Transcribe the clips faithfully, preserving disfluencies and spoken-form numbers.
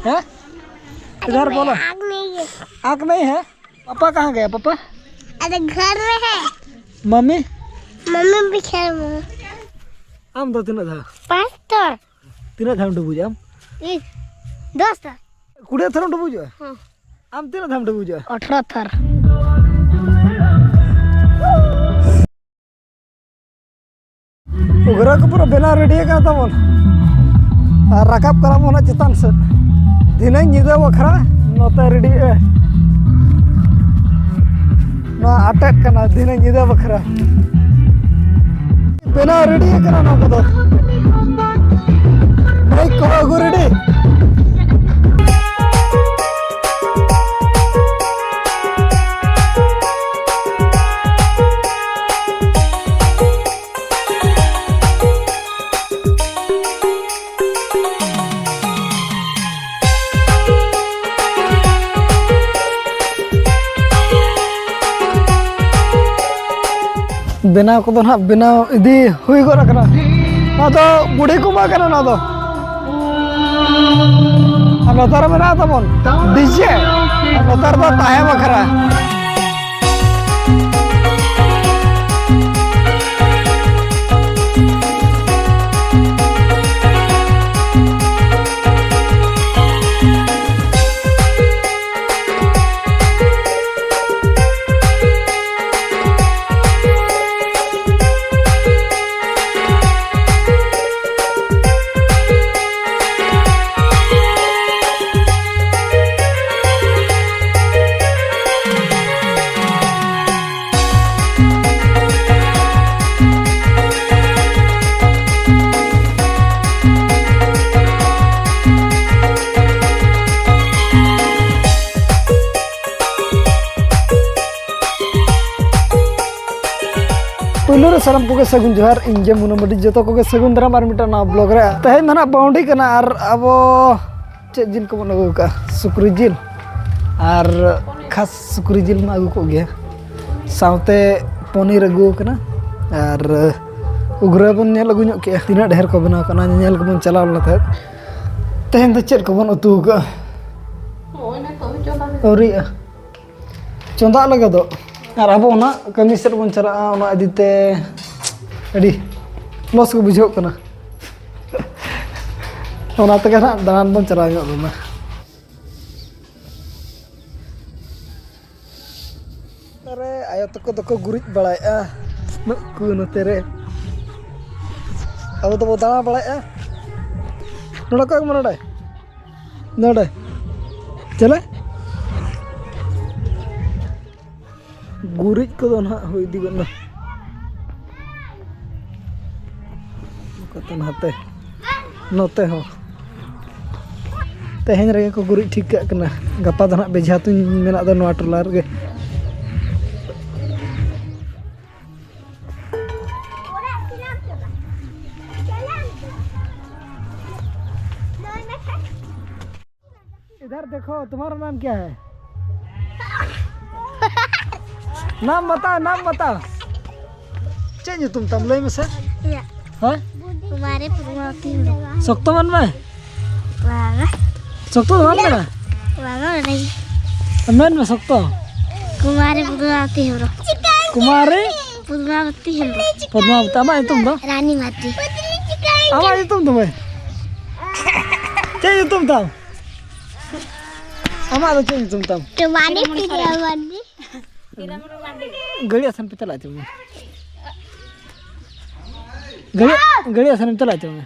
हैं? इधर बोलो। आग नहीं है। आग नहीं है? पापा कहाँ गया पापा? अरे घर में है। मम्मी? मम्मी भी खेल में। ᱟᱢ ᱫᱚ ᱛᱤᱱᱟᱹᱜ ᱫᱷᱟᱣ? ᱯᱟᱸᱪ ᱛᱷᱚᱨ᱾ ᱛᱤᱱᱟᱹᱜ ᱫᱷᱟᱣᱮᱢ ᱰᱩᱵᱩᱡᱚᱜᱼᱟ ᱟᱢ? ᱤᱧ ᱫᱚᱥ ᱛᱷᱚᱨ᱾ ᱠᱩᱲᱤ ᱛᱷᱚᱨᱮᱢ ᱰᱩᱵᱩᱡᱚᱜᱼᱟ? ᱦᱮᱸ᱾ ᱟᱢ ᱛᱤᱱᱟᱹᱜ ᱫᱷᱟᱣᱮᱢ ᱰᱩᱵᱩᱡᱚᱜᱼᱟ? ᱟᱴᱷᱨᱚ ᱛᱷᱚᱨ᱾ ᱩᱜᱽᱨᱟᱹ ᱠᱚ ᱯᱩᱨᱟᱹ ᱵᱮᱱᱟᱣ ᱨᱮᱰᱤ ᱟᱠᱟᱱ ᱛᱟᱵᱚᱱ᱾ ᱟᱨ ᱨᱟᱠᱟᱵ ᱠᱟᱱᱟ ᱵᱚᱱ ᱦᱟᱸᱜ ᱪᱮᱛᱟᱱ ᱥᱮᱫ᱾ ᱫᱷᱤᱱᱟᱹᱝ ᱧᱤᱫᱟᱹ ᱵᱟᱠᱷᱨᱟ ᱱᱚᱛᱮ ᱨᱮᱰᱤ ᱮ᱾ ᱱᱚᱣᱟ ᱟᱴᱮᱫ ᱠᱟᱱᱟ ᱫᱷᱤᱱᱟᱹᱝ ᱧᱤᱫᱟᱹ ᱵᱟᱠᱷᱨᱟ᱾ ᱵᱮᱱᱟᱣ ᱨᱮᱰᱤ ᱟᱠᱟᱱᱟ ᱱᱚᱣᱟ ᱠᱚᱫᱚ᱾ ᱢᱟᱭᱤᱠ ᱠᱚᱦᱚᱸ ᱟᱹᱜᱩ ᱨᱮᱰᱤ᱾ ᱵᱮᱱᱟᱣ ᱠᱚᱫᱚ ᱱᱟᱦᱟᱜ ᱵᱮᱱᱟᱣ ᱤᱫᱤ ᱦᱩᱭ ᱜᱚᱫ ᱟᱠᱟᱱᱟ᱾ ᱱᱚᱣᱟ ᱫᱚ ᱵᱩᱰᱷᱤ ᱠᱩᱢᱵᱟᱹ ᱠᱟᱱᱟ᱾ ᱱᱚᱣᱟ ᱫᱚ ᱟᱨ ᱱᱚᱛᱮ ᱨᱮ ᱢᱮᱱᱟᱜ ᱛᱟᱵᱚᱱ ᱰᱤᱡᱮ, ᱟᱨ ᱱᱚᱛᱮ ᱨᱮᱫᱚ ᱛᱟᱦᱮᱸ ᱵᱟᱠᱷᱨᱟ᱾ ᱯᱩᱭᱞᱩ ᱨᱮ ᱥᱟᱱᱟᱢ ᱠᱚᱜᱮ ᱥᱟᱹᱜᱩᱱ ᱡᱚᱦᱟᱨ᱾ ᱤᱧ ᱜᱮ ᱢᱩᱱᱟᱹ ᱢᱟᱹᱰᱤ, ᱡᱚᱛᱚ ᱠᱚᱜᱮ ᱥᱟᱹᱜᱩᱱ ᱫᱟᱨᱟᱢ ᱟᱨ ᱢᱤᱫᱴᱟᱝ ᱱᱟᱣᱟ ᱵᱞᱚᱜ ᱨᱮ᱾ ᱛᱮᱦᱮᱧ ᱫᱚ ᱱᱟᱦᱟᱜ ᱵᱟᱣᱰᱤ ᱠᱟᱱᱟ ᱟᱨ ᱟᱵᱚ ᱪᱮᱫ ᱡᱤᱞ ᱠᱚᱵᱚᱱ ᱟᱹᱜᱩ ᱠᱟᱜᱼᱟ? ᱥᱩᱠᱨᱤ ᱡᱤᱞ᱾ ᱟᱨ ᱠᱷᱟᱥ ᱥᱩᱠᱨᱤ ᱡᱤᱞ ᱢᱟ ᱟᱹᱜᱩ ᱠᱚᱜ ᱜᱮᱭᱟ, ᱥᱟᱶᱛᱮ ᱯᱚᱱᱤᱨ ᱟᱹᱜᱩ ᱠᱟᱱᱟ᱾ ᱟᱨ ᱩᱜᱽᱨᱟᱹ ᱵᱚᱱ ᱧᱮᱞ ᱟᱹᱜᱩ ᱧᱚᱜ ᱠᱮᱜᱼᱟ, ᱛᱤᱱᱟᱹᱜ ᱰᱷᱮᱨ ᱠᱚ ᱵᱮᱱᱟᱣ ᱠᱟᱱᱟ, ᱧᱮᱧᱮᱞ ᱜᱮᱵᱚᱱ ᱪᱟᱞᱟᱣ ᱞᱮᱱᱟ ᱛᱟᱦᱮᱸᱫ᱾ ᱛᱮᱦᱮᱧ ᱫᱚ ᱪᱮᱫ ᱠᱚᱵᱚᱱ ᱩᱛᱩ ᱟᱠᱟᱫᱼᱟ? ᱱᱚᱜᱼᱚᱭ ᱱᱤᱛᱚᱜ ᱜᱮ ᱪᱚᱸᱫᱟ ᱦᱩᱭᱩᱜ ᱟᱹᱣᱨᱤᱜᱼᱟ᱾ ᱪᱚᱸᱫᱟᱜ ᱞᱟᱹᱜᱤᱫ ᱫᱚ᱾ ᱟᱨ ᱟᱵᱚ ᱚᱱᱟ ᱠᱟᱹᱢᱤ ᱥᱮᱫ ᱵᱚᱱ ᱪᱟᱞᱟᱜᱼᱟ, ᱚᱱᱟ ᱤᱫᱤ ᱛᱮ ᱟᱹᱰᱤ ᱞᱚᱥ ᱜᱮ ᱵᱩᱡᱷᱟᱹᱜ ᱠᱟᱱᱟ᱾ ᱚᱱᱟ ᱛᱮᱜᱮ ᱱᱟᱦᱟᱜ ᱫᱟᱬᱟᱱ ᱵᱚᱱ ᱪᱟᱞᱟᱣ ᱧᱚᱜ ᱞᱮᱱᱟ᱾ ᱟᱨᱮ, ᱟᱭᱳ ᱛᱟᱠᱚ ᱫᱚᱠᱚ ᱜᱩᱨᱤᱡ ᱵᱟᱲᱟᱭᱮᱫᱼᱟ᱾ ᱱᱩᱠᱩ ᱱᱚᱛᱮ ᱨᱮ᱾ ᱟᱵᱚ ᱫᱚᱵᱚ ᱫᱟᱬᱟ ᱵᱟᱲᱟᱭᱮᱫᱼᱟ᱾ ᱱᱚᱰᱮ ᱠᱚ ᱮᱢᱟ ᱱᱚᱰᱮ᱾ ᱱᱚᱰᱮ᱾ ᱪᱮᱞᱮ? ᱜᱩᱨᱤᱡ ᱠᱚᱫᱚ ᱱᱟᱦᱟᱜ ᱦᱩᱭ ᱤᱫᱤ ᱜᱚᱫ ᱱᱟ᱾ ᱱᱚᱛᱮ ᱱᱟᱦᱟᱛᱮ᱾ ᱱᱚᱛᱮ ᱦᱚᱸ᱾ ᱛᱮᱦᱮᱧ ᱨᱮᱜᱮ ᱠᱚ ᱜᱩᱨᱤᱡ ᱴᱷᱤᱠ ᱠᱟᱜ ᱠᱟᱱᱟ᱾ ᱜᱟᱯᱟ ᱫᱚ ᱱᱟᱦᱟᱜ ᱵᱮᱡᱷᱟ ᱛᱩᱧ ᱢᱮᱱᱟᱜ ᱫᱚ ᱱᱚᱣᱟ ᱴᱚᱞᱟ ᱨᱮᱜᱮ᱾ इधर देखो, तुम्हारा नाम क्या है? नाम बताओ, नाम बताओ। ᱪᱮᱫ ᱧᱩᱛᱩᱢ ᱛᱟᱢ ᱞᱟᱹᱭ ᱢᱮᱥᱮ? ᱤᱧᱟᱹᱜ᱾ ᱦᱮᱸ? ᱠᱩᱢᱟᱨᱤ ᱯᱩᱨᱵᱟᱵᱚᱛᱤ ᱦᱮᱢᱵᱨᱚᱢ᱾ ᱥᱚᱠᱛᱚ ᱢᱮᱱ ᱢᱮ᱾ ᱵᱟᱝᱟ᱾ ᱥᱚᱠᱛᱚ ᱫᱚ ᱵᱟᱢ ᱢᱮᱱᱟ? ᱵᱟᱝᱟ, ᱢᱮᱱᱟᱹᱧ᱾ ᱢᱮᱱ ᱢᱮ ᱥᱚᱠᱛᱚ᱾ ᱠᱩᱢᱟᱨᱤ ᱯᱩᱨᱵᱟᱵᱚᱛᱤ ᱦᱮᱢᱵᱨᱚᱢ᱾ ᱠᱩᱢᱟᱨᱤ? ᱯᱩᱨᱵᱟᱵᱚᱛᱤ ᱦᱮᱢᱵᱨᱚᱢ᱾ ᱯᱚᱫᱢᱟᱵᱚᱛᱤ᱾ ᱟᱢᱟᱜ ᱧᱩᱛᱩᱢ ᱫᱚ? ᱨᱟᱱᱤ ᱢᱟᱨᱰᱤ᱾ ᱟᱢᱟᱜ ᱧᱩᱛᱩᱢ ᱫᱚ ᱢᱟᱹᱭ? ᱪᱮᱫ ᱧᱩᱛᱩᱢ ᱛᱟᱢ? ᱟᱢᱟᱜ ᱫᱚ ᱪᱮᱫ ᱧᱩᱛᱩᱢ ᱛᱟᱢ? ᱠᱩᱢᱟᱨᱤ ᱯᱩᱨᱵᱟᱵᱚᱛᱤ᱾ ᱜᱟᱹᱲᱤ ᱟᱥᱮᱱ ᱯᱮ ᱪᱟᱞᱟᱜ ᱪᱚᱝ᱾ ᱜᱟᱹᱲᱤ, ᱜᱟᱹᱲᱤ ᱟᱥᱮᱱ ᱯᱮ ᱪᱟᱞᱟᱜ ᱪᱚᱝ᱾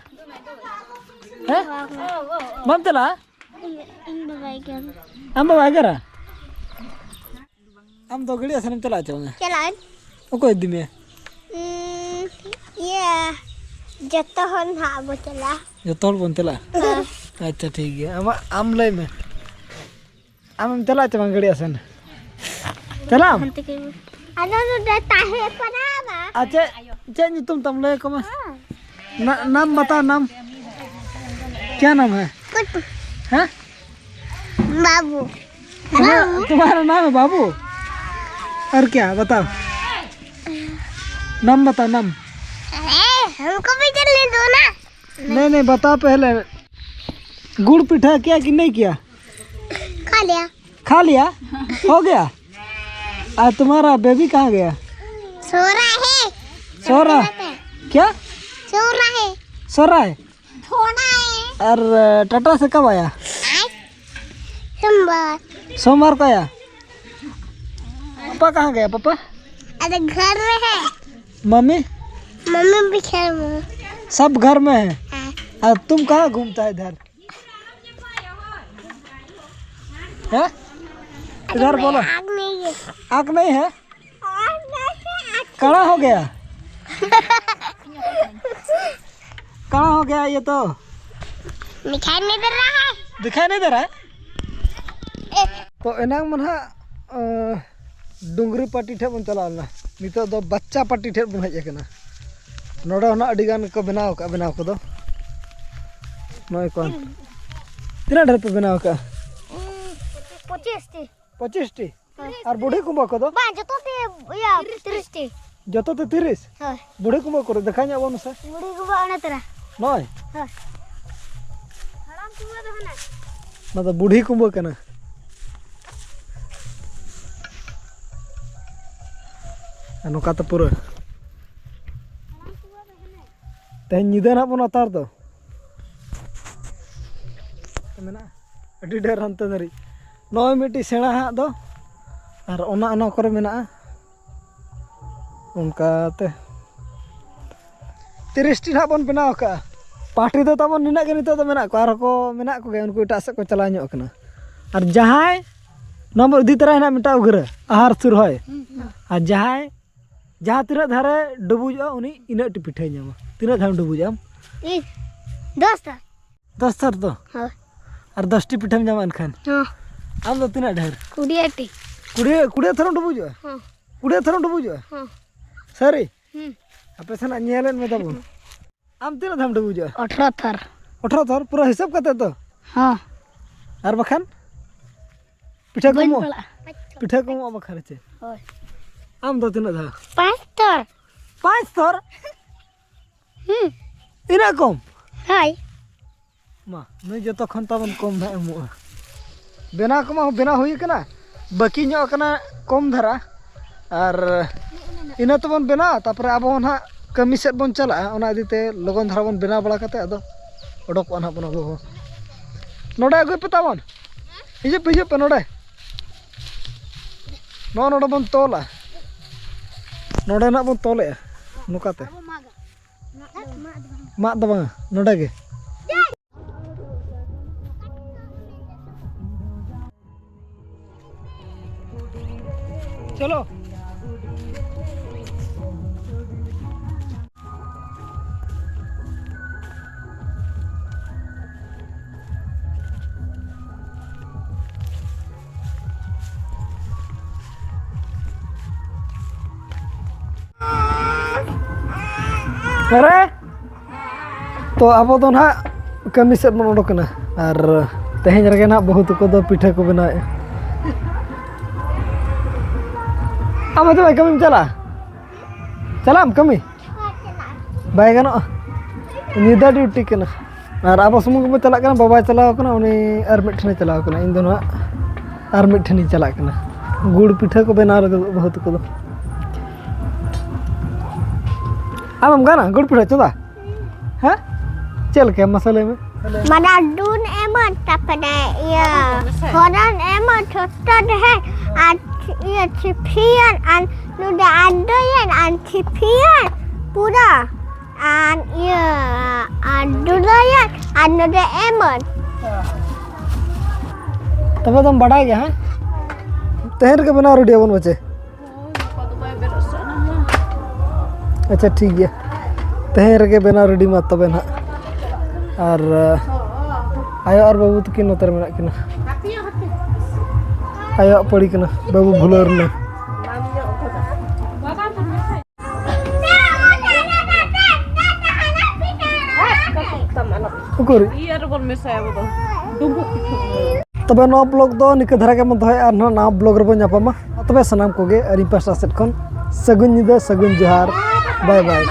ᱦᱮᱸ? ᱵᱟᱢ ᱪᱟᱞᱟᱜᱼᱟ? ᱤᱧ ᱵᱟᱵᱟᱭ ᱜᱮᱨᱟ᱾ ᱟᱢ ᱵᱟᱵᱟᱭ ᱜᱮᱨᱟ? ᱟᱢ ᱫᱚ ᱜᱟᱹᱲᱤ ᱟᱥᱮᱱ ᱮᱢ ᱪᱟᱞᱟᱜᱼᱟ ᱪᱚᱝ? ᱪᱟᱞᱟᱜ ᱟᱹᱧ᱾ ᱚᱠᱚᱭ ᱤᱫᱤ ᱢᱮᱭᱟ? ᱩᱸ, ᱤᱭᱟᱹ, ᱡᱚᱛᱚ ᱦᱚᱲ ᱱᱟᱦᱟᱜ ᱵᱚ ᱪᱟᱞᱟᱜᱼᱟ᱾ ᱡᱚᱛᱚ ᱦᱚᱲ ᱵᱚᱱ ᱪᱟᱞᱟᱜᱼᱟ? ᱦᱮᱸ᱾ ᱟᱪᱪᱷᱟ, ᱴᱷᱤᱠ ᱜᱮᱭᱟ᱾ ᱟᱢᱟᱜ, ᱟᱢ ᱞᱟᱹᱭ ᱢᱮ᱾ ᱟᱢᱮᱢ ᱪᱟᱞᱟᱜᱼᱟ ᱪᱮ ᱵᱟᱝ ᱜᱟᱹᱲᱤ ᱟᱥᱮᱱ? ᱪᱟᱞᱟᱜ ᱟᱢ? ᱦᱟᱱᱛᱮ ᱜᱮ᱾ ᱟᱫᱚ ᱱᱚᱰᱮ ᱛᱟᱦᱮᱸ ᱠᱟᱱᱟ ᱵᱟ᱾ ᱟᱨ ᱪᱮᱫ, ᱪᱮᱫ ᱧᱩᱛᱩᱢ ᱛᱟᱢ ᱞᱟᱹᱭ ᱟᱠᱚ ᱢᱮ? ᱦᱮᱸ᱾ ना, नाम बताओ, नाम। क्या नाम है? कुछ। हैं? बाबू। तुम्हारा, तुम्हारा नाम है बाबू? और क्या? बताओ। नाम बताओ, नाम। अरे, हमको भी चलने दो ना। नहीं, नहीं, बताओ पहले। गुड़ पिठा किया कि नहीं किया? खा लिया। खा लिया? हो गया? और तुम्हारा बेबी कहाँ गया? सो रहा है। सो रहा? क्या? सो रहा है। सो रहा है? थोड़ा है। और टाटा से कब आया? आज सोमवार। सोमवार को आया? पापा कहाँ गया पापा? अरे घर में है। मम्मी? मम्मी भी घर में। सब घर में है। हाँ। और तुम कहाँ घूमता है इधर? हैं? इधर बोलो। आग नहीं है। आग नहीं है? कड़ा हो गया। कड़ा हो गया ये तो। दिखाई नहीं दे रहा है। दिखाई नहीं दे रहा है? तो एनांग मन हां डुंगरी पार्टी ठेठ बन चला लेना। नितो दो बच्चा पार्टी ठेठ बन हज करना। नोड़ा होना अड़ी गान को बनाव का बनाव को दो। नोय कौन? तीना ढेर पे बनाव का? पच्चीस टी। पच्चीस टी? ᱦᱳᱭ᱾ ᱟᱨ ᱵᱩᱰᱷᱤ ᱠᱩᱢᱵᱟᱹ ᱠᱚᱫᱚ? ᱵᱟᱝ, ᱡᱚᱛᱚ ᱛᱮ ᱤᱭᱟᱹ ᱛᱤᱨᱤᱥ ᱴᱤ᱾ ᱡᱚᱛᱚ ᱛᱮ ᱛᱤᱨᱤᱥ? ᱦᱳᱭ᱾ ᱵᱩᱰᱷᱤ ᱠᱩᱢᱵᱟᱹ ᱠᱚᱨᱮ ᱫᱮᱠᱷᱟ ᱧᱚᱜ ᱵᱚᱱ ᱥᱮ᱾ ᱵᱩᱰᱷᱤ ᱠᱩᱢᱵᱟᱹ ᱚᱱᱟ ᱛᱚᱨᱟ᱾ ᱱᱚᱜᱼᱚᱭ᱾ ᱦᱳᱭ᱾ ᱦᱟᱲᱟᱢ ᱠᱩᱢᱵᱟᱹ ᱫᱚ ᱦᱟᱱᱟ᱾ ᱚᱱᱟ ᱫᱚ ᱵᱩᱰᱷᱤ ᱠᱩᱢᱵᱟᱹ ᱠᱟᱱᱟ᱾ ᱟᱨ ᱱᱚᱝᱠᱟ ᱛᱮ ᱯᱩᱨᱟᱹ᱾ ᱛᱮᱦᱮᱧ ᱧᱤᱫᱟᱹ ᱱᱟᱦᱟᱜ ᱵᱚᱱ ᱟᱛᱟᱨ ᱫᱚ᱾ ᱢᱮᱱᱟᱜᱼᱟ ᱟᱹᱰᱤ ᱰᱷᱮᱨ ᱦᱟᱱᱛᱮ ᱫᱷᱟᱹᱨᱤᱡ᱾ ᱱᱚᱜᱼᱚᱭ ᱢᱤᱫᱴᱤᱡ ᱥᱮᱬᱟ ᱦᱟᱸᱜ ᱫᱚ, ᱟᱨ ᱚᱱᱟ ᱚᱱᱟ ᱠᱚᱨᱮ ᱢᱮᱱᱟᱜᱼᱟ᱾ ᱚᱱᱠᱟᱛᱮ ᱛᱤᱨᱤᱥ ᱴᱤ ᱱᱟᱦᱟᱜ ᱵᱚᱱ ᱵᱮᱱᱟᱣ ᱟᱠᱟᱫᱼᱟ᱾ ᱯᱟᱴᱷᱤ ᱫᱚ ᱛᱟᱵᱚᱱ ᱱᱤᱱᱟᱹᱜ ᱜᱮ ᱱᱤᱛᱚᱜ ᱫᱚ ᱢᱮᱱᱟᱜ ᱠᱚᱣᱟ, ᱟᱨᱦᱚᱸ ᱠᱚ ᱢᱮᱱᱟᱜ ᱠᱚᱜᱮᱭᱟ, ᱩᱱᱠᱩ ᱮᱴᱟᱜ ᱥᱮᱫ ᱠᱚ ᱪᱟᱞᱟᱣ ᱧᱚᱜ ᱠᱟᱱᱟ᱾ ᱟᱨ ᱡᱟᱦᱟᱸᱭ ᱱᱚᱣᱟ ᱵᱚᱱ ᱤᱫᱤ ᱛᱚᱨᱟᱭᱟ ᱱᱟᱦᱟᱜ ᱢᱤᱫᱴᱟᱝ ᱩᱜᱽᱨᱟᱹ ᱟᱦᱟᱨ ᱥᱩᱨ ᱦᱚᱭ, ᱟᱨ ᱡᱟᱦᱟᱸᱭ ᱡᱟᱦᱟᱸ ᱛᱤᱱᱟᱹᱜ ᱫᱷᱟᱨᱮ ᱰᱩᱵᱩᱡᱚᱜᱼᱟ, ᱩᱱᱤ ᱤᱱᱟᱹᱜ ᱴᱤ ᱯᱤᱴᱷᱟᱹᱭ ᱧᱟᱢᱟ᱾ ᱛᱤᱱᱟᱹᱜ ᱫᱷᱟᱣᱮᱢ ᱰᱩᱵᱩᱡᱚᱜᱼᱟ ᱟᱢ? ᱤᱧ ᱫᱚᱥ ᱫᱷᱟᱣ᱾ ᱫᱚᱥ ᱛᱷᱟᱨ ᱫᱚ? ᱦᱳᱭ᱾ ᱟᱨ ᱫᱚᱥ ᱴᱤ ᱯᱤᱴᱷᱟᱹᱢ ᱧᱟᱢᱟ ᱮᱱᱠᱷᱟᱱ? ᱦᱚᱸ᱾ ᱟᱢ ᱫᱚ ᱛᱤᱱᱟᱹᱜ ᱰᱷᱮᱨ? ᱠᱩᱲᱤᱭᱟᱹ ᱴᱤ᱾ ᱠᱩᱲᱤᱭᱟᱹ, ᱠᱩᱲᱤᱭᱟᱹ ᱛᱷᱟᱨᱮᱢ ᱰᱩᱵᱩᱡᱚᱜᱼᱟ? ᱦᱚᱸ᱾ ᱠᱩᱲᱤᱭᱟᱹ ᱛᱷᱟᱨᱮᱢ ᱰᱩᱵᱩᱡᱚᱜᱼᱟ? ᱦᱚᱸ᱾ ᱥᱟᱹᱨᱤ? ᱦᱩᱸ᱾ ᱟᱯᱮ ᱥᱮᱱᱟᱜ ᱧᱮᱞᱮᱫ ᱢᱮ ᱛᱟᱵᱚᱱ᱾ ᱟᱢ ᱛᱤᱱᱟᱹᱜ ᱫᱷᱟᱣᱮᱢ ᱰᱩᱵᱩᱡᱚᱜᱼᱟ? ᱟᱴᱷᱨᱚ ᱛᱷᱟᱨ᱾ ᱟᱴᱷᱨᱚ ᱛᱷᱟᱨ? ᱯᱩᱨᱟᱹ ᱦᱤᱥᱟᱹᱵ ᱠᱟᱛᱮ ᱛᱚ? ᱦᱚᱸ᱾ ᱟᱨ ᱵᱟᱠᱷᱟᱱ? ᱯᱤᱴᱷᱟᱹ ᱠᱚ ᱵᱟᱹᱧ ᱮᱢᱚᱜᱼᱟ? ᱯᱟᱲᱟᱜᱼᱟ᱾ ᱯᱤᱴᱷᱟᱹ ᱠᱚ ᱮᱢᱚᱜᱼᱟ ᱵᱟᱠᱷᱟᱱ ᱪᱮ? ᱦᱳᱭ᱾ ᱟᱢ ᱫᱚ ᱛᱤᱱᱟᱹᱜ ᱫᱷᱟᱣ? ᱯᱟᱸᱪ ᱛᱷᱟᱨ᱾ ᱯᱟᱸᱪ ᱛᱷᱟᱨ? ᱦᱩᱸ᱾ ᱤᱱᱟᱹᱜ ᱠᱚᱢ? ᱦᱳᱭ᱾ ᱢᱟ, ᱱᱩᱭ ᱡᱚᱛᱚ ᱠᱷᱚᱱ ᱛᱟᱵᱚᱱ ᱠᱚᱢ ᱦᱟᱸᱜ ᱮᱢᱚᱜᱼᱟ᱾ ᱵᱮᱱᱟᱣ ᱠᱚᱢᱟ ᱵᱮᱱᱟᱣ ᱦᱩᱭ ᱠᱟᱱᱟ, ᱵᱟᱹᱠᱤ ᱧᱚᱜ ᱠᱟᱱᱟ ᱠᱚᱢ ᱫᱷᱟᱨᱟ᱾ ᱟᱨ ᱤᱱᱟᱹ ᱛᱮᱵᱚᱱ ᱵᱮᱱᱟᱣᱟ, ᱛᱟᱨᱯᱚᱨᱮ ᱟᱵᱚ ᱦᱚᱸ ᱱᱟᱦᱟᱜ ᱠᱟᱹᱢᱤ ᱥᱮᱫ ᱵᱚᱱ ᱪᱟᱞᱟᱜᱼᱟ᱾ ᱚᱱᱟ ᱤᱫᱤ ᱛᱮ ᱞᱚᱜᱚᱱ ᱫᱷᱟᱨᱟ ᱵᱚᱱ ᱵᱮᱱᱟᱣ ᱵᱟᱲᱟ ᱠᱟᱛᱮ ᱟᱫᱚ ᱚᱰᱚᱠᱚᱜᱼᱟ ᱱᱟᱦᱟᱜ ᱵᱚᱱ ᱟᱵᱚ ᱦᱚᱸ᱾ ᱱᱚᱰᱮ ᱟᱹᱜᱩᱭ ᱯᱮ ᱛᱟᱵᱚᱱ, ᱦᱤᱡᱩᱜ ᱯᱮ, ᱦᱤᱡᱩᱜ ᱯᱮ ᱱᱚᱰᱮ᱾ ᱱᱚᱜᱼᱚ ᱱᱚᱰᱮ ᱵᱚᱱ ᱛᱚᱞᱟ, ᱱᱚᱰᱮ ᱱᱟᱦᱟᱜ ᱵᱚᱱ ᱛᱚᱞᱮᱜᱼᱟ ᱱᱚᱝᱠᱟᱛᱮ᱾ ᱢᱟᱜ ᱫᱚ ᱵᱟᱝᱟ, ᱱᱚᱰᱮ ᱜᱮ᱾ ᱪᱚᱞᱚ᱾ ᱟᱨᱮ, ᱛᱚ ᱟᱵᱚ ᱫᱚ ᱱᱟᱦᱟᱜ ᱠᱟᱹᱢᱤ ᱥᱮᱫ ᱵᱚᱱ ᱚᱰᱚᱠ ᱮᱱᱟ, ᱟᱨ ᱛᱮᱦᱮᱧ ᱨᱮᱜᱮ ᱱᱟᱦᱟᱜ ᱵᱟᱹᱦᱩ ᱛᱟᱠᱚ ᱫᱚ ᱯᱤᱴᱷᱟᱹ ᱠᱚ ᱵᱮᱱᱟᱣᱮᱫᱼᱟ᱾ ᱟᱢ ᱦᱚᱸ ᱛᱚᱵᱮ ᱠᱟᱹᱢᱤᱢ ᱪᱟᱞᱟᱜᱼᱟ? ᱪᱟᱞᱟᱜ ᱟᱢ ᱠᱟᱹᱢᱤ? ᱵᱟᱭ ᱜᱟᱱᱚᱜᱼᱟ, ᱧᱤᱫᱟᱹ ᱰᱤᱭᱩᱴᱤ ᱠᱟᱱᱟ᱾ ᱟᱨ ᱟᱵᱚ ᱥᱩᱢᱩᱝ ᱜᱮᱵᱚ ᱪᱟᱞᱟᱜ ᱠᱟᱱᱟ, ᱵᱟᱵᱟᱭ ᱪᱟᱞᱟᱣ ᱠᱟᱱᱟ, ᱩᱱᱤ ᱟᱨ ᱢᱤᱫ ᱴᱷᱮᱱᱮ ᱪᱟᱞᱟᱣ ᱠᱟᱱᱟ, ᱤᱧ ᱫᱚ ᱱᱟᱦᱟᱜ ᱟᱨ ᱢᱤᱫ ᱴᱷᱮᱱᱤᱧ ᱪᱟᱞᱟᱜ ᱠᱟᱱᱟ᱾ ᱜᱩᱲ ᱯᱤᱴᱷᱟᱹ ᱠᱚ ᱵᱮᱱᱟᱣ ᱞᱟᱹᱜᱤᱫ ᱵᱟᱹᱦᱩ ᱛᱟᱠᱚ ᱫᱚ᱾ ᱟᱢᱮᱢ ᱜᱟᱱᱟ ᱜᱩᱲ ᱯᱤᱴᱷᱟᱹ ᱪᱚᱸᱫᱟ? ᱦᱮᱸ? ᱪᱮᱫ ᱞᱮᱠᱟ ᱢᱟᱥᱮ ᱞᱟᱹᱭ ᱢᱮ? ᱢᱟᱱᱮ ᱰᱩᱱ ᱮᱢᱚᱱ, ᱛᱟᱨᱯᱚᱨᱮ ᱤᱭᱟᱹ ᱦᱚᱨᱚᱱ ᱮᱢᱚᱱ, ᱡᱷᱚᱛᱚ ᱰᱷᱮᱨ, ᱟᱨ ᱤᱭᱟᱹ ᱪᱷᱤᱯᱤᱭᱟᱱ, ᱟᱨ ᱱᱚᱰᱮ ᱟᱰᱚᱭᱟᱱ, ᱟᱨ ᱪᱷᱤᱯᱤᱭᱟᱱ ᱯᱩᱨᱟ, ᱟᱨ ᱤᱭᱟᱹ ᱟᱨ ᱰᱩᱞᱟᱹᱭᱟᱱ, ᱟᱨ ᱱᱚᱰᱮ ᱮᱢᱚᱱ᱾ ᱛᱚᱵᱮ ᱫᱚᱢ ᱵᱟᱰᱟᱭ ᱜᱮᱭᱟ, ᱦᱮᱸ? ᱛᱮᱦᱮᱧ ᱨᱮᱜᱮ ᱵᱮᱱᱟᱣ ᱨᱮᱰᱤ ᱟᱵᱚᱱ ᱯᱟᱪᱮ᱾ ᱟᱪᱪᱷᱟ, ᱴᱷᱤᱠ ᱜᱮᱭᱟ, ᱛᱮᱦᱮᱧ ᱨᱮᱜᱮ ᱵᱮᱱᱟᱣ ᱨᱮᱰᱤ ᱢᱟ ᱛᱚᱵᱮ ᱱᱟᱦᱟᱜ᱾ ᱟᱨ ᱟᱭᱳ ᱟᱨ ᱵᱟᱹᱵᱩ ᱛᱟᱹᱠᱤᱱ ᱱᱚᱛᱮ ᱨᱮ ᱢᱮᱱᱟᱜ ᱠᱤᱱᱟ᱾ ᱟᱭᱳᱣᱟᱜ ᱯᱟᱹᱲᱤ ᱠᱟᱱᱟ, ᱵᱟᱹᱵᱩ ᱵᱷᱩᱞᱟᱹᱣ ᱨᱮᱱᱟᱭ᱾ ᱩᱠᱩᱨ? ᱛᱚᱵᱮ ᱱᱚᱣᱟ ᱵᱞᱚᱜ ᱫᱚ ᱱᱤᱝᱠᱟᱹ ᱫᱷᱟᱨᱟ ᱜᱮᱵᱚᱱ ᱫᱚᱦᱚᱭᱟ, ᱟᱨ ᱱᱟᱦᱟᱜ ᱱᱟᱣᱟ ᱵᱞᱚᱜ ᱨᱮᱵᱚᱱ ᱧᱟᱯᱟᱢᱟ᱾ ᱛᱚᱵᱮ ᱥᱟᱱᱟᱢ ᱠᱚᱜᱮ ᱟᱹᱞᱤᱧ ᱯᱟᱥᱴᱟ ᱥᱮᱫ ᱠᱷᱚᱱ ᱥᱟᱹᱜᱩᱱ ᱧᱤᱫᱟᱹ, ᱥᱟᱹᱜᱩᱱ ᱡᱚᱦᱟᱨ, ᱵᱟᱭ ᱵᱟᱭ᱾